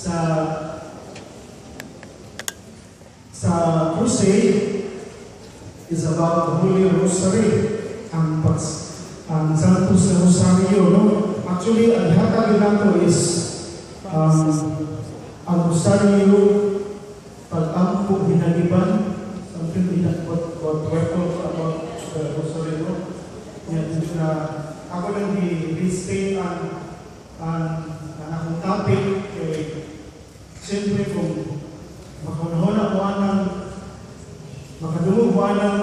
Sa crusade is about the Holy Rosary, ang Santos Rosario, no? Actually, ang hatag nato is ang Rosario pag-ampo hinagiban, something like that, what we talk about the Rosary, no? Yan, na ako lang di-restate ang akong topic kay siyempre kung makahuna ko anang makadungog ko anang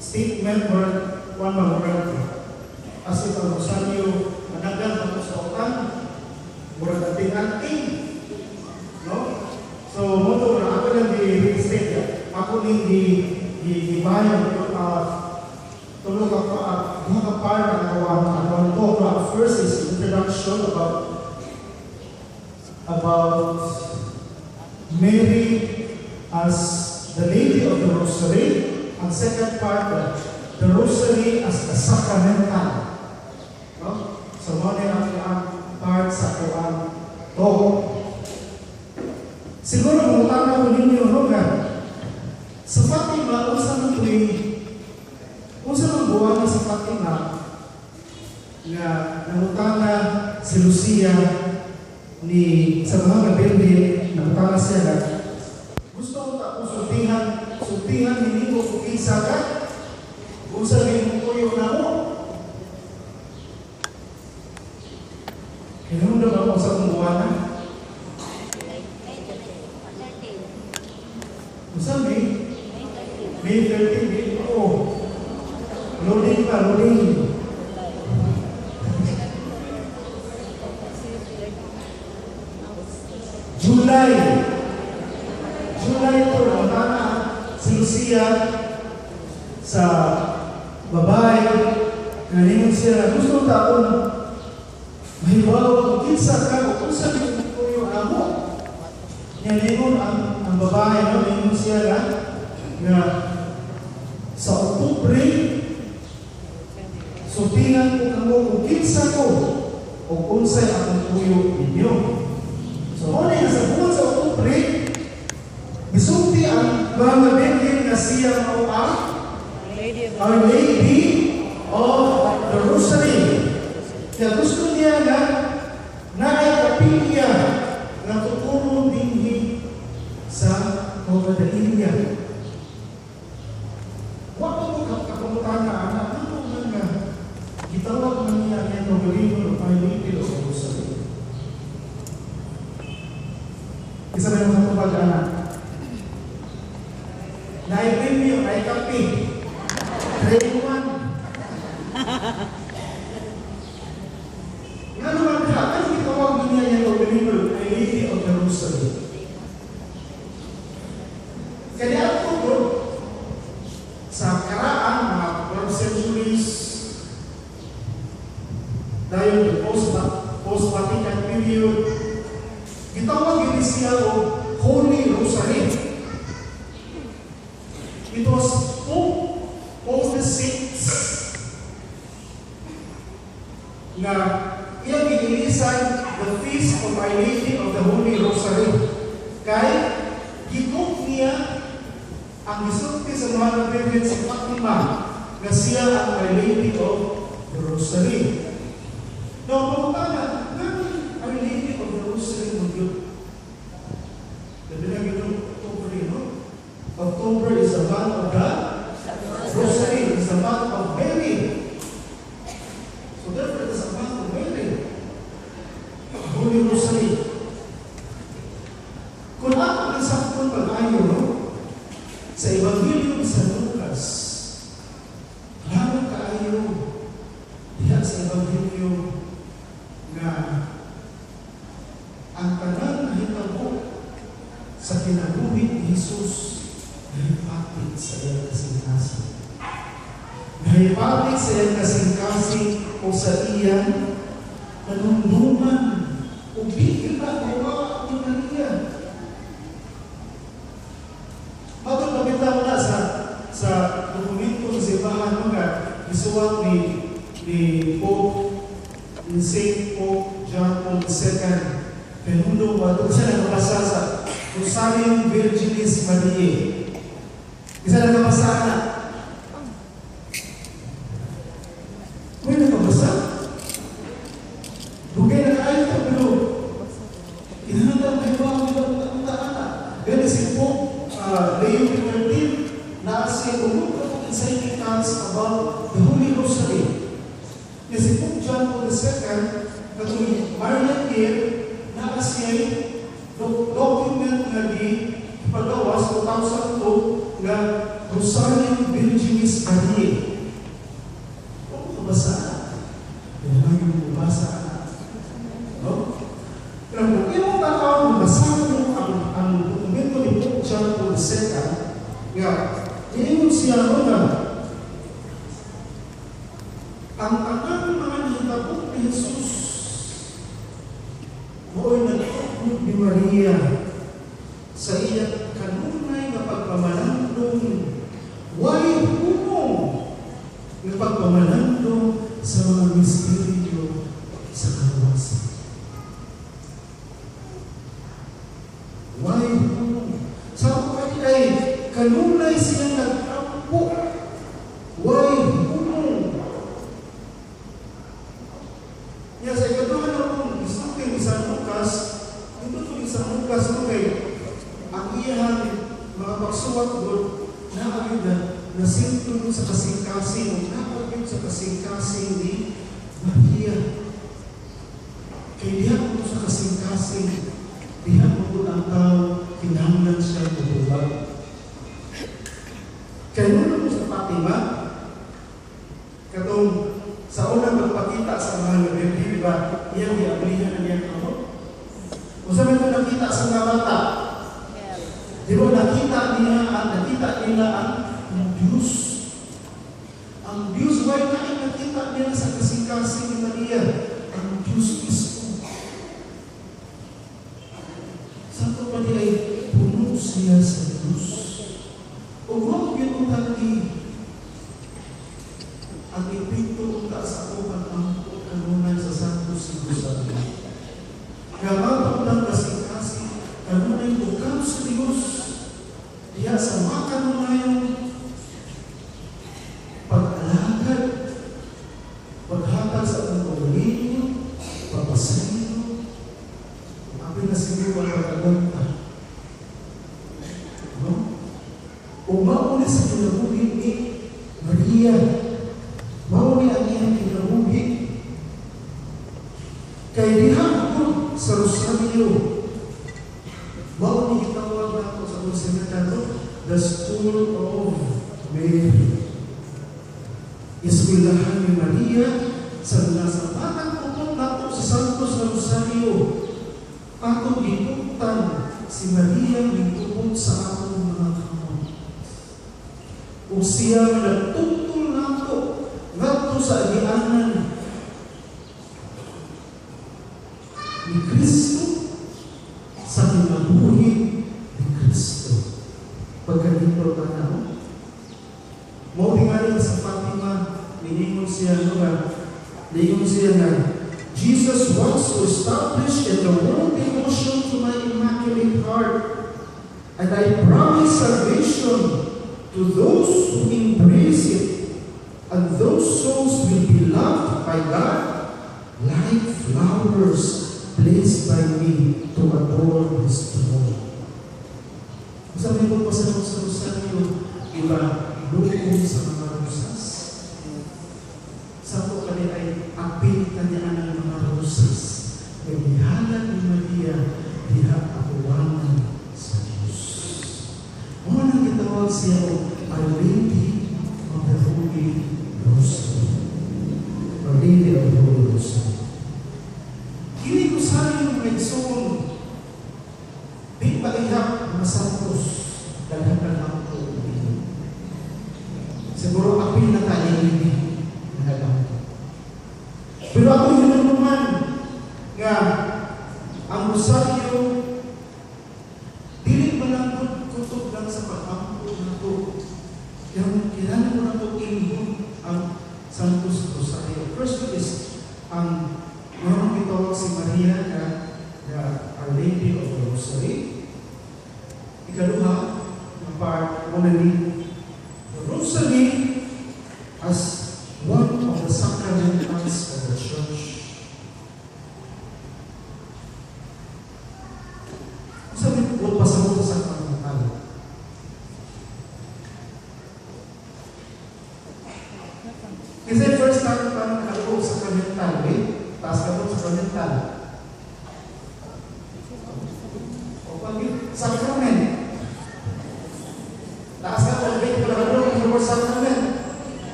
statement or one murag as if ang Rosario managan ato sa utang, murag anting-anting, no? So mo to ako lang di-restate, ako ning di di di bayan tulo ka duha ka part ang akong talk. First is introduction about Mary as the Lady of the Rosary. Ang second part, the Rosary as a sacramental. No? So, mo ni ang part sa kuang talk. Siguro mangutana ko ninyo, no, nga sa Fatima, unsa man tuig, unsa man buwan sa Fatima nga nangutana si Lucia ni sa mga birhen, nangutana siya nga gusto ko ta kung sultihan ninyo kung kinsa ka, unsa may imong tuyo namo? Hinumdum ako sa akong buwana. May 13. Unsa may May 13. May 13, di oh. Loading pa, loading. July. July to, nangutana si Lucia sa babae, kaningon siya, gusto ta akong mahibaw kung kinsa ka o kung sa tuyo amo. Niya ningon ang babae, no, ningon siya nga sa Oktubre, sultihan ko kamo kung kinsa ko o unsay akong tuyo ninyo. So, mo na sa buwan sa Oktubre, gisulti ang mga birhen nga siya mao ang Lady of Our Lady of the Rosary. Kaya gusto niya nga naay kapilya nga tuturo dinhi sa Cova da Iria. Wa ko kapangutana ana, ano man nga gitawag man niya ang iyang kaugalingon o Our Lady of the Rosary? Isa ba yung katubag ana? Naay premyo, naay kape. 3 in 1. Nga naman ka, ano gitawag niya yung kaugalingon Our Lady of the Rosary? Kaya ato ko, sa karaan, mga 12 centuries, dahil the post-Vatican period, gitawag gini siya og Holy Rosary. It was Pope Paul VI nga iyang giilisan the Feast of Our Lady of the Holy Rosary. Kay gikop niya ang gisulti sa mga birhen sa Fatima nga siya ang Our Lady of the Rosary. Now, pangutana, nga Our Lady of the Rosary mo yun? Labi na yun October, no? October is the month of the Rosary, is the month of Mary. So therefore, it is a month of Mary. Holy Rosary. Kung ako nasakton pag-ayo, no? Sa Ebanghelyo sa Lucas, klaro kaayo diha sa Ebanghelyo nga ang tanang nahitabo sa kinabuhi ni Jesus nahipapit sa iyang kasing-kasing. Nahipapit sa iyang kasing-kasing o sa iyang panumduman o bigil ba o ni Maria. Matod na mo na sa dokumento sa simbahan mo nga gisuwat ni Pope ni Saint Pope John Paul II. Kanundo ba ito siya nakabasa sa Rosarium Virginis Mariae. Isa nakabasa na. Uy, nakabasa? Dugay na kaayo ta, pero kinahanglan kayo ang ang ana. Gani si Pope Leo XIII na si umot ka encyclicals about the Holy Rosary. Nga si Pope John Paul II, katong Marian Year, naa siya document nga gi pagawas 2002 nga Rosarium Virginis Mariae. Kung kabasa na, kailangan yung mabasa na. No? Pero kung imong tanaw, kung basahan mo ang dokumento ni Pope John Paul II, nga, niingon siya, no, nga, ang tanang mga nahitabo ni Jesus, mao'y nagtukod ni Maria sa iyang kanunay nga pagpamalandong, way hunong nga pagpamalandong sa mga misteryo sa kaluwasan. Way hunong. Sa ako ay kanunay siya nag-ampo. Way hunong. Ya, sa ikaduha na kung isulti ni San Lucas, ito to ni San Lucas, no, kay ang iyang mga pagsuwat doon, naagid na nasintro sa kasing-kasing, o naagid sa kasing-kasing ni Maria. Kay diha mo sa kasing-kasing, diha mo ang tao, kinahanglan siya mutubag. Kay nung mo sa Fatima, katong sa unang pagpakita sa mga Birhen, di ba, iyang giablihan ang iyang kamot. Unsa man ito nakita sa mga bata? Di ba nakita nila ang Diyos? Ang Diyos, why na nakita nila sa kasing-kasing ni Maria? Ang Diyos mismo. Sa ito pa ay puno siya sa Diyos. O mao gyud unta ang epekto unta sa akong pag-ampo kanunay sa Santos Rosario. Nga mapagdang kasing-kasing kanunay bukam sa Diyos. Diya sa makanunayong pag-alagad, paghatag sa atong kaugalingon, pagpasaylo, apil na siguro ang pag-aganta. No? O mao ni sa kinabuhi ni Maria. Mao ni ang iyang kinabuhi. Kay diha ko sa Rosario, mao ni gitawag nato sa atong seminaryo, the School of Mary. Eskwelahan ni Maria sa nasa batang tukod nato sa Santos na Rosario. Atong gitungtan si Maria gitupot sa atong mga kamot. Ug siya nga nagtungtol nato ngadto sa agianan ni Kristo, sa kinabuhi ni Kristo. Pagkanito tanaw. Mao tingali sa Fatima, niingon siya, no, nga, niingon siya nga, "Jesus wants to establish in the world devotion to my Immaculate Heart, and I promise salvation to those who embrace it, and those souls will be loved by God like flowers placed by me to adorn His throne." Sabi ko pa sa Rosario, iba, lukong sa mga rosas. Sa ko kani ay apil kanya ang mga rosas. Kay gihalad ni Maria diha atuwangan sa Diyos. Mao nang gitawag siya og Our Lady of the Holy Rosary. Our Lady of the Holy Rosary. Kini Rosario, mga igsoon, di pa ihap mga santos, daghan ng ampo ini. Siguro apil na tayo ini nga nag-ampo. Pero ako hinumduman nga ang Rosario dili man lang gud kutob lang sa pag-ampo nato. Kaya kailangan mo nato ingon ang Santos Rosario. First one is ang marunong gitawag si Maria nga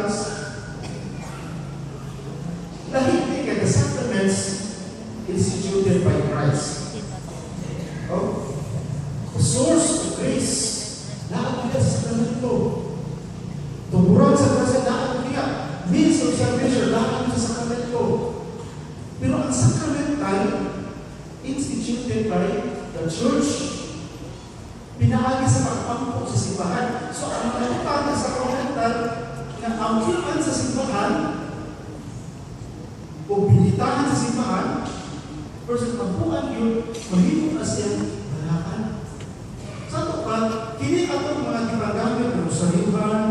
Sacramentals, lahi ni kay the sacraments instituted by Christ. Oh? The source of grace, naa niya sa sakramento. Tuburan sa grasya, naa niya. Means of salvation, naa sa sakramento. Pero ang sacramental, instituted by the church, pinaagi sa pag-ampo sa simbahan. So, ang mga sa sacramental, nga ampuan sa simbahan, o binitahan sa simbahan, versus ampuan yun, mahimo na siyang balakan. Sa ato pa, kini atong mga gipagamit ng rosaryohan,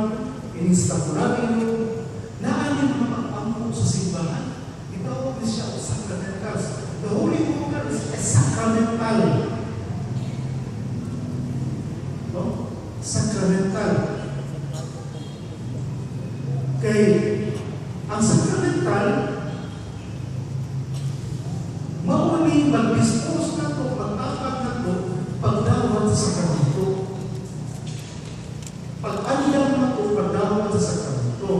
kining scapularyo, naa yung mga pag-ampo sa simbahan. Gitawag ni siya og sacramentals. The Holy Communion is a sacramental. No? Sacramental. Kay ang sacramental mao ni mag-dispose nato, magtapag nato pagdawat sa sakramento. Pag-andam nato pagdawat sa sakramento.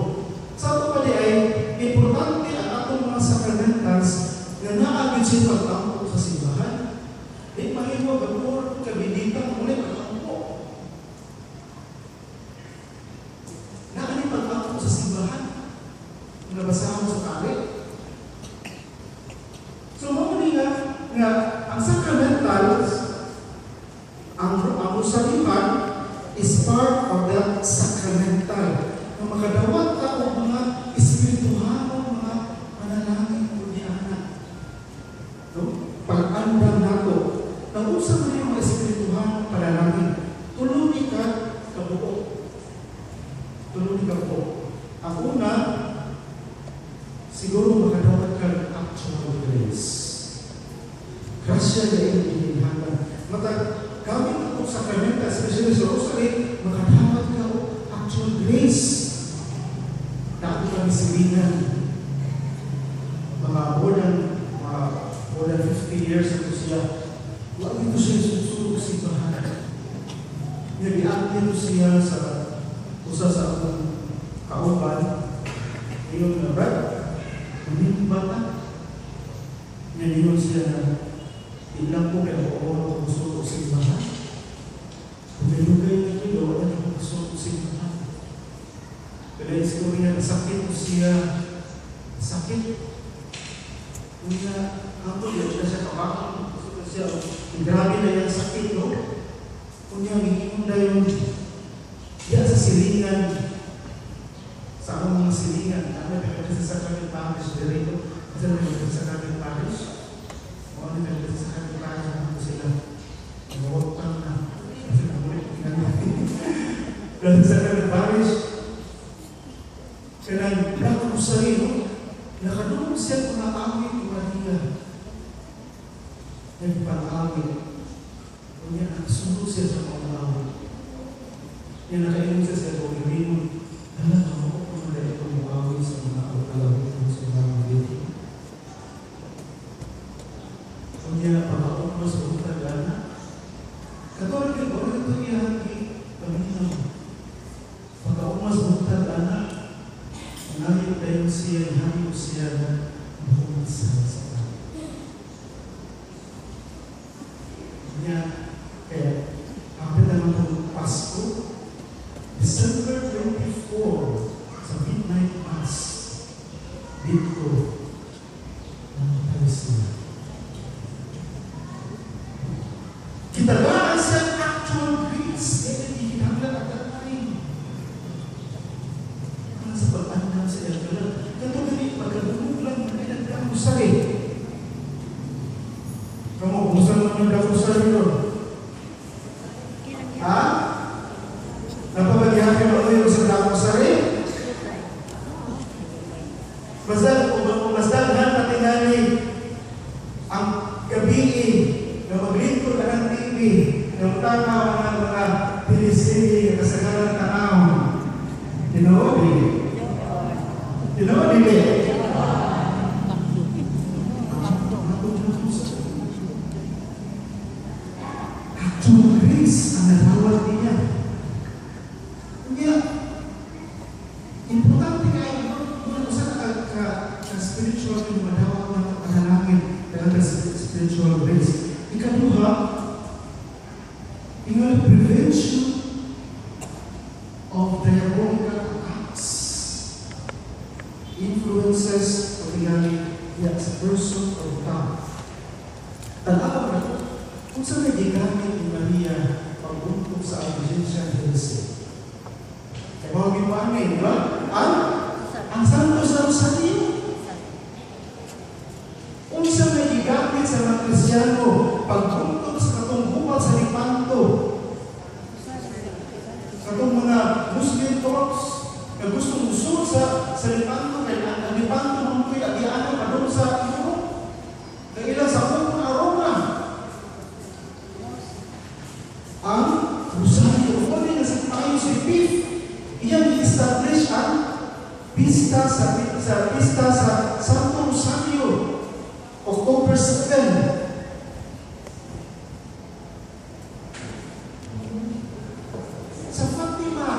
Sa ato pa di ay importante ang atong mga sacramentals nga naa gyud siya pag-ampo sa simbahan. Di mahimo gapur kabinita mo ni pag-ampo. Naa ni pag-ampo sa simbahan. Nabasahon sa pari. So mao ni nga ang sacramentals, ang rosaryohan is part of the sacramental. Nga makadawat ka og mga espirituhanong mga panalangin ug niana. No? Pag-andam nato, nang-usa man yung mga espirituhanong panalangin, tulo ni ka kabuok. Tulo ni kabuok. Ang una, siguro makadawat ka ng actual grace. Grasya na iyong giginhanan. Matag, gamit itong sakramento, especially sa rosary, makadawat ka og actual grace. Na ako kami silingan. Mga more than 50 years ito siya. Wag ito siya susulog simbahan. Nagiangkin ko siya sa usa sa akong kauban. Ingon nga, "Brad, kumimba ka." Ngayon siya na, "Ilang ko kay ako ako gusto ko simbahan. Dugay-dugay na kilo, wala na ako gusto ko simbahan." Pero yung istorya, nasakit ko siya. Sakit. Una, ako, di na siya kabakon. Gusto ko siya, grabe na yung sakit, no? Kunya, giingon na yung, diyan sa silingan, sa akong mga silingan, ano, pero sa Sacrament Parish, dito, kasi naman sa Sacrament Parish, o ano, pero sa Sacrament Parish, ano ko sila, nawagtang na, kasi namulit, pero sa Sacrament Parish, kanang Black Rosary, no? Nakadungog siya mga awit ni Maria. Nagpang-awit. Kunya, nakasunod siya sa mga awit. Niya nakaingon siya sa Pagilinon, "Hala, kamao ko na itong awit sa mga awit sa mga dito." Kunya, pag-aon mo sa utag, ana. Katolik yun, wala ito iyang paminaw. Pag-aon mo sa utag, ana, nangayo tayo siya, hanyo siya na bumisal sa kanya. Niya, kaya, kapit naman itong Pasko, December 24, sa midnight mass, dito, namatay siya. Gitagaan siya actual grace, kaya hindi at that time. Ang sa pag-andam sa iyang kalag. Kato gani, pagkadungog lang, nagdang rosary. Kamu, kumusta naman yung Black Rosary ron? Ha? Napabagyahan kayo yung sa Black Rosary? Basta, mas daghan patingali ang gabi na maglingkod ka ng TV, na tanaw ng mga teleserye nga kasagaran tanaw. Tinuod dili? Tinuod dili? Actual grace ang nadawat niya. Niya, importante Importante kayo, no? Kung usa ka spiritual yung madawat ng panalangin, dahil ka spiritual grace. Ikaduha, ingon, prevention of diabolical attacks, influences of the sa person or town. Tanawa na to, kung unsa may gigamit ni Maria pag-untog sa Albigensian heresy? Kaya mga gipaanay, di ba? Ang Santo sa Rosario. Unsa may gigamit sa mga Kristiyano pag-untog sa katong gubat sa Lepanto? Katong mga Muslim Turks na gusto musulod sa Lepanto, kay ang Lepanto man ko'y agianan padung sa Europe. Kay ilang sa ang Roma. Ang Rosario, mo ni sa Pius V. Iyang i-establish ang pista sa Santo Rosario, October 7. Sa Fatima,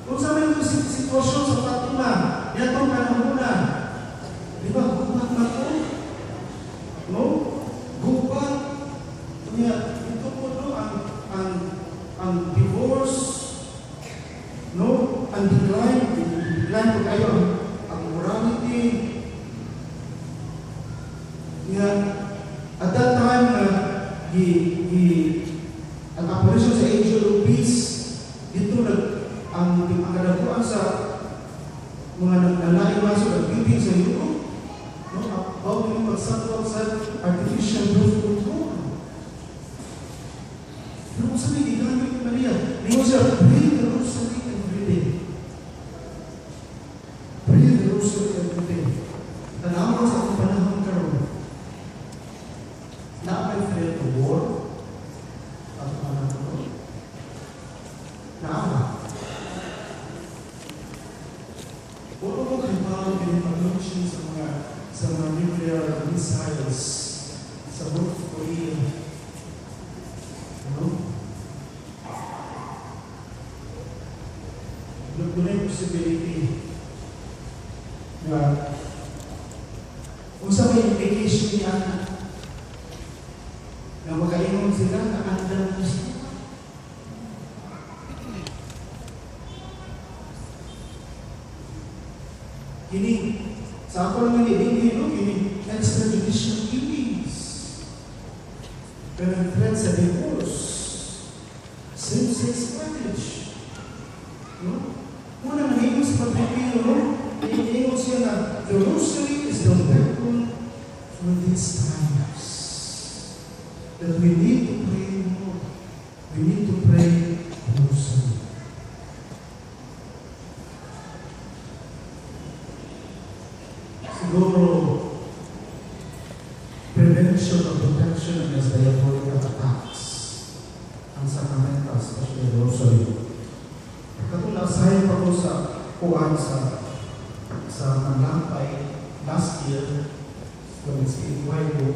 kung sa may sitwasyon sa Fatima, yatong panahon, di ba, gubat na to? No? Gubat. Niya, ito po, no, ang divorce, no? Ang decline po kayo, ang morality. Niya, at that time, gi, ang apparition sa Angel of Peace, dito nag, ang kadaguan sa mga nalaing maso nagbiting sa Europe, no, about yung magsatwag sa artificial birth control. Pero kung sa may gigamit ni Maria, ningon siya, "Pray the rosary every day. Pray the rosary every day." Tanawa sa akong panahon karon. Naa may threat of war? At panahon ko? Naa ba? Wala mo kay Paul kini pag-launching sa mga nuclear missiles sa North Korea. Ano? Doon yung possibility na kung sa may implication niya na makaingon sila na andam mo sila. Kini, sa ako lang nga no, kini extrajudicial killings. Kanang threat sa divorce, same-sex marriage. No? Muna nangingon sa Padre Pio, no? Nangingon siya na the rosary is the weapon for these times. That we need to pray more. We need to pray the rosary. Siguro, prevention or protection against diabolical attacks ang sakramenta, especially the rosary. Katong nasahin pa ko sa kuan sa Manlampay last year, sa CY ko,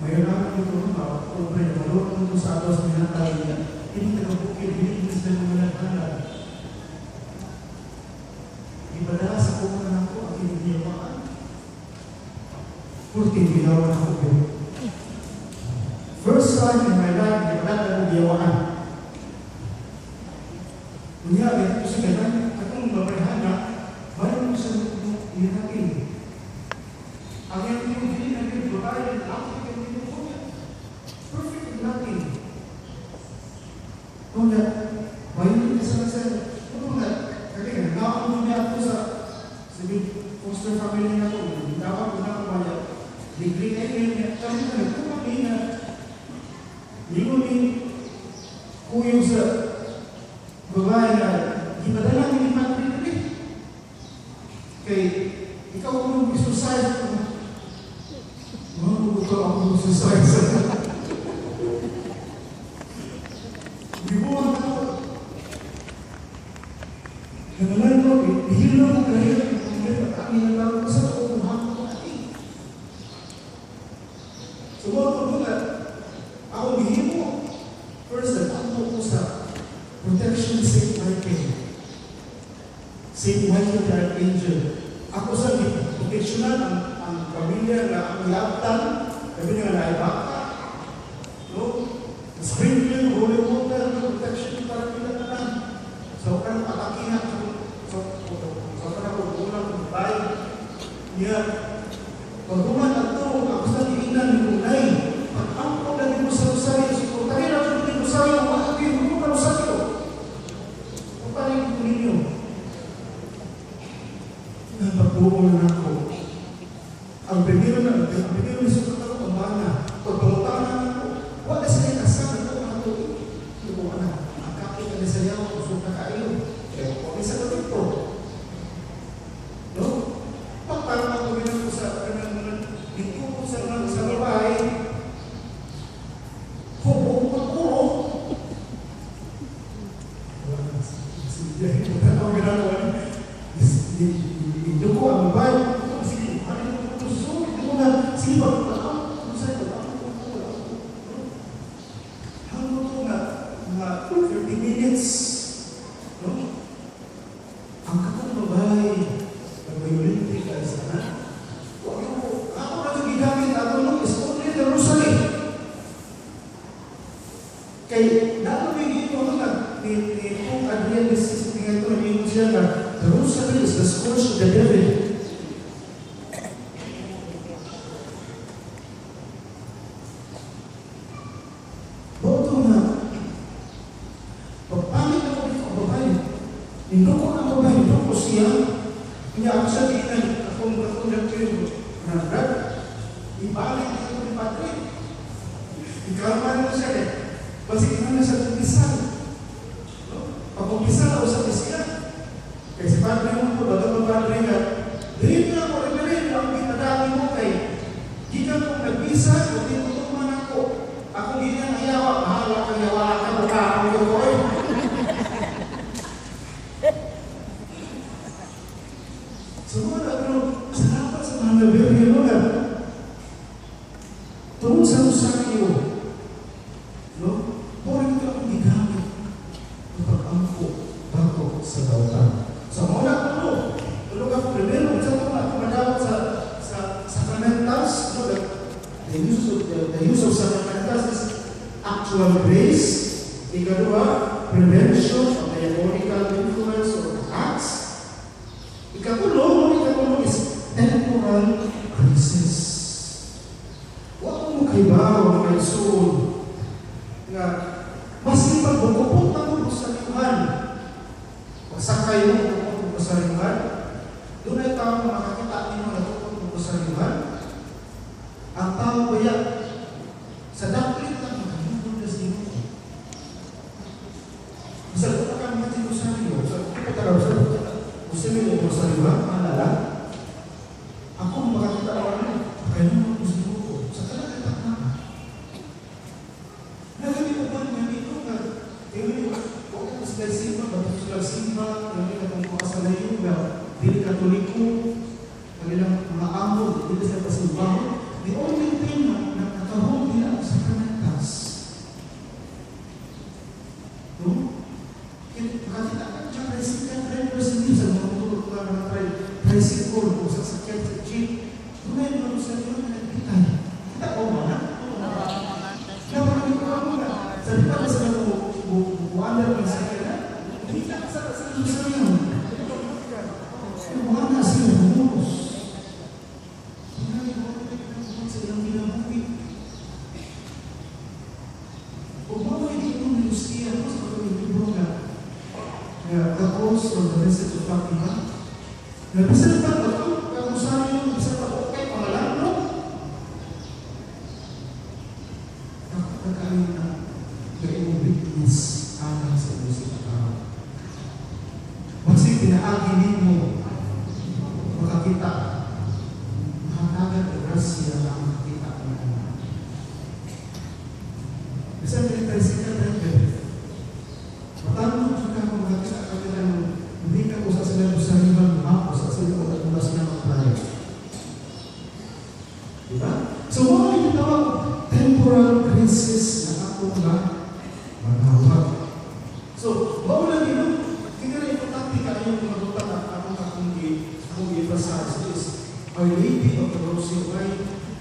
mayon ako nito mga Oktobre, naluto ko sa atos minatay niya, hindi taga-bukid, hindi sila mga naghanap. Ipadala sa kuha na ako ang kinigiyawaan. Porque ginawa ako yun. First time in my life, ipadala ako giyawaan. Kunya, ito sa kailan, akong babayhana, bayan mo sa nilagin. Ang iyong yung hindi naging babae, ang iyong perfect ang lagin. Kung na, bayan mo sa kung na, kaya naon mo niya ako sa foster family na ko, nawag ko na ako niya, degree kayo niya, kami na nagkumami na, ningon ni kuyong sa babae na, gipadala ni Padre dali. Kay, ikaw kung exercise, mga ako exercise. Gibuhat ako. Nanalan ko, ihilo ko kayo, ang inalaw ko sa kukuha ko natin. So, mga ko ako gihimo. First, nagtanto ko sa protection Saint Michael. Saint Michael the Archangel. Ako sa proteksyonan ang pamilya nga ang iabtan, sabi nga naay baka. No? Sprinkling holy water, no protection para pila tanan. So kan atakihan so kan ako unang bay. Niya paghuman ato ako sa giinan ni Unay. Pag-ampo lagi mo sa rosaryo, so kung tayo na sa rosaryo, maagi mo ka rosaryo. Kung paano ko ninyo? Napagduol na ako. Ang primero ni sa katawag, ang bana. Pagpangutana ako, wala sila kasama ito ang tuig. Ito na, ang kapit na sa yaw, usog na kayo. Kaya kung isa ka dito. No? Pagparang ako ginang ko sa kanang mga dito ko sa babae, hubo ko puro. Wala na, sige, wala na akong ginagawa. Iduko ang babae. Sige, ano yung puso? Ito na, sige, pag-ampo ko nga, mga 30 minutes, no? Ang katong babae, nagbayolente ka sa na, wag mo, ako na ito gigamit, ako no, is only the rosary. Kay, naano may ito nga, ni Pope Adrian XVI ito, nag-ingon siya nga, the rosary is the scourge of the devil. Boto nga, pagpangit ako dito ang babae, ninuko ang babae, ninuko siya, niya ako sa diinan, akong nagpiro, na Brad, ibalik na ito ni Padre. Ikalma na siya eh. Basig na siya kumpisal. No? Pag-kumpisal, usap na siya. Kaya si Padre mo po, bago ang Padre nga, dili na ako, reverend, ang ginadami mo kay, gikan kong nagbisa, kung tinutuman ako, akong ginang ayawa, bahala kang yawa ka, baka akong yukoy. So mga pero salamat sa mga nabirhin mo nga, tungod sa rosaryo, no? Puro ito akong gigamit ng pag-ampo bago sa dautan. So muna tulog. Tulog ako primero, sa ito na madawat sa sacramentals, no? The use of sacramentals is actual grace. Ikaduha, prevention of diabolical influence or attacks. Ikatulo is temporal crisis. Wa mo kahibaw mga igsoon nga maski pagbukupot na mo sa liwan, pagsakay mo bukupot mo sa liwan, doon ay tao na makakita ninyo na bukupot mo sa liwan. Ang tao kaya sa daklit lang makalungkot na sa inyo. Sa lupa ka mga tinusaryo, sa lupa ka sa gusto mo mo sa liwan, maalala? Ako makakita ako ano, makalungkot mo sa inyo. Sa kalakita ka. Nagabi ko ba nga dito nga, huwag ka sila simba, bato sila simba, nagabi ka kung mga sa layo nga, dili Katoliko, kanilang mga amo, dili sila pasimbaho. The only thing na nakahong nila ang sacramentals. No? Makakita ka siya, tricycle driver sa sa mga tulog ka mga tricycle, o sa sakyan sa jeep. Doon ay mga rosaryo na nagbitay. Kita ko ba na? Sabi pa sa mga buwanan ng sakyan, hindi ka sa rosaryo. Buwanan sila bumulos. Sa ilang ginabuhi. Kung mo hindi mo nilusiyan mo sa pag-ibig nga the cause of the message of Fatima, na bisan pa ito, kamusahin mo, bisan pa okay, pangalan mo, nakakayo na na imong witness alang sa iyong sa tao. Kasi pinaagi ninyo makakita, mahatagan ang grasya ang makakita ng mga. Bisan pa tricycle driver, matanong sa ka kung makakita ka nila ng hindi ka usa sila sa riban, usa sila o sila magprayo. Diba? So, mga yung tawag temporal crisis na ako nga manawag. So, mao lang yun, kaya importante kayo mga butang Our Lady of the Rosary. Why?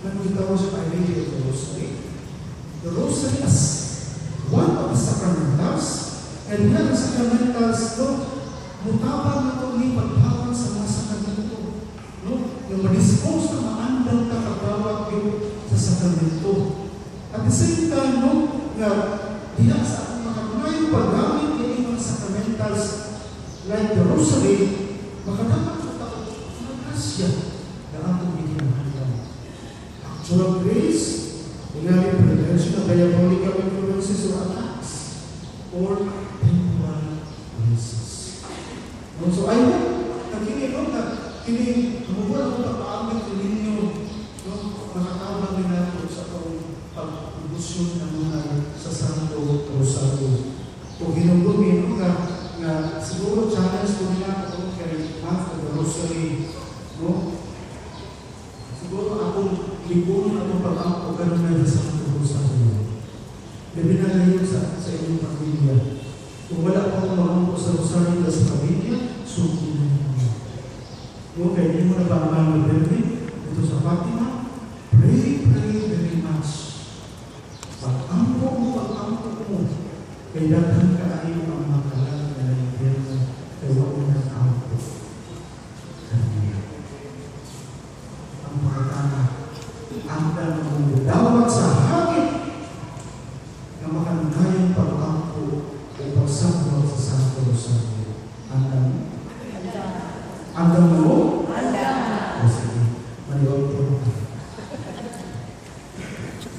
When we tawag sa Our Lady of the Rosary? The Rosary as one of the sacramentals, and yan ang sacramentals, no, mutabang na ito ni pagdawat sa mga sakramento. No? Yung ma-dispose na maandang ka pagdawat yung sa sakramento. At the same time, no, nga, diha sa akong makatunayong paggamit ng mga sacramentals like the Rosary, makadapat sa tao ng grasya na atong gikinahanglan. Actual grace, tingali prevention of diabolical influences or attacks, or temporal graces. No, so I hope na kini, no, na kini tumugon ang pagpaamit ninyo, no, makatabang din nato sa atong pagdebosyon na sa Santo Rosario. O hinumdumi, no, nga nga siguro challenge ko nila ako kay month of the Rosary, no, siguro akong lipunon atong pag-ampo kanunay sa Santo Rosario. Labi na kayo sa inyong pamilya. Kung wala pa akong magampo sa Rosario sa pamilya, sugin na ninyo. No, kaya hindi mo na ba ang mga dito sa Fatima? Pray, pray very much. Pag-ampo mo, kay daghan kaayo ang mga kalag na impyerno, kay wa mo nag-ampo kanila. Ang pangutana, ang mo dawat sa